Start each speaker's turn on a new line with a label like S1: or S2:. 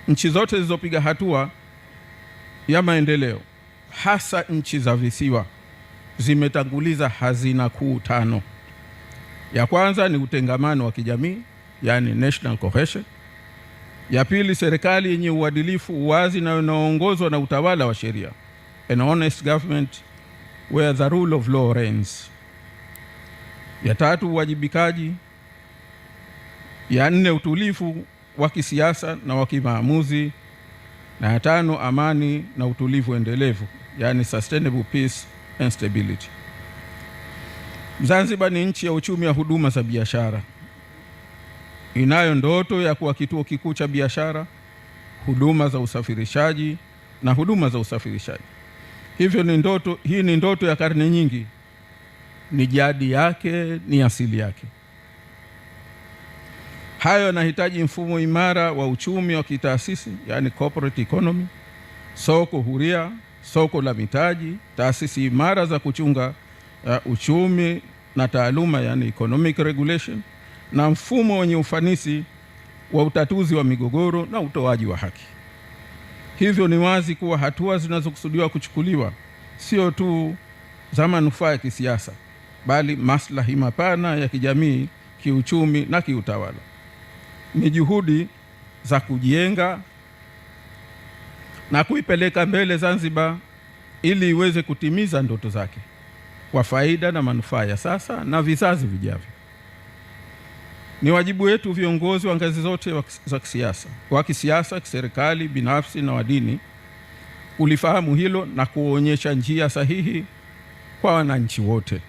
S1: Nchi zote zilizopiga hatua ya maendeleo, hasa nchi za visiwa, zimetanguliza hazina kuu tano. Ya kwanza ni utengamano wa kijamii, yani national cohesion. Ya pili, serikali yenye uadilifu, uwazi na inayoongozwa na utawala wa sheria, an honest government where the rule of law reigns. Ya tatu, uwajibikaji. Ya nne, utulivu wa kisiasa na wa kimaamuzi, na ya tano, amani na utulivu endelevu, yani sustainable peace and stability. Zanzibar ni nchi ya uchumi wa huduma za biashara. Inayo ndoto ya kuwa kituo kikuu cha biashara, huduma za usafirishaji na huduma za usafirishaji. Hivyo hii ni ndoto ya karne nyingi, ni jadi yake, ni asili yake. Hayo yanahitaji mfumo imara wa uchumi wa kitaasisi, yani corporate economy, soko huria, soko la mitaji, taasisi imara za kuchunga uchumi na taaluma, yani economic regulation, na mfumo wenye ufanisi wa utatuzi wa migogoro na utoaji wa haki. Hivyo ni wazi kuwa hatua zinazokusudiwa kuchukuliwa sio tu za manufaa ya kisiasa, bali maslahi mapana ya kijamii, kiuchumi na kiutawala. Ni juhudi za kujenga na kuipeleka mbele Zanzibar ili iweze kutimiza ndoto zake kwa faida na manufaa ya sasa na vizazi vijavyo. Ni wajibu wetu viongozi wa ngazi zote za kisiasa, wa kisiasa, kiserikali, binafsi na wa dini kulifahamu hilo na kuonyesha njia sahihi kwa wananchi wote.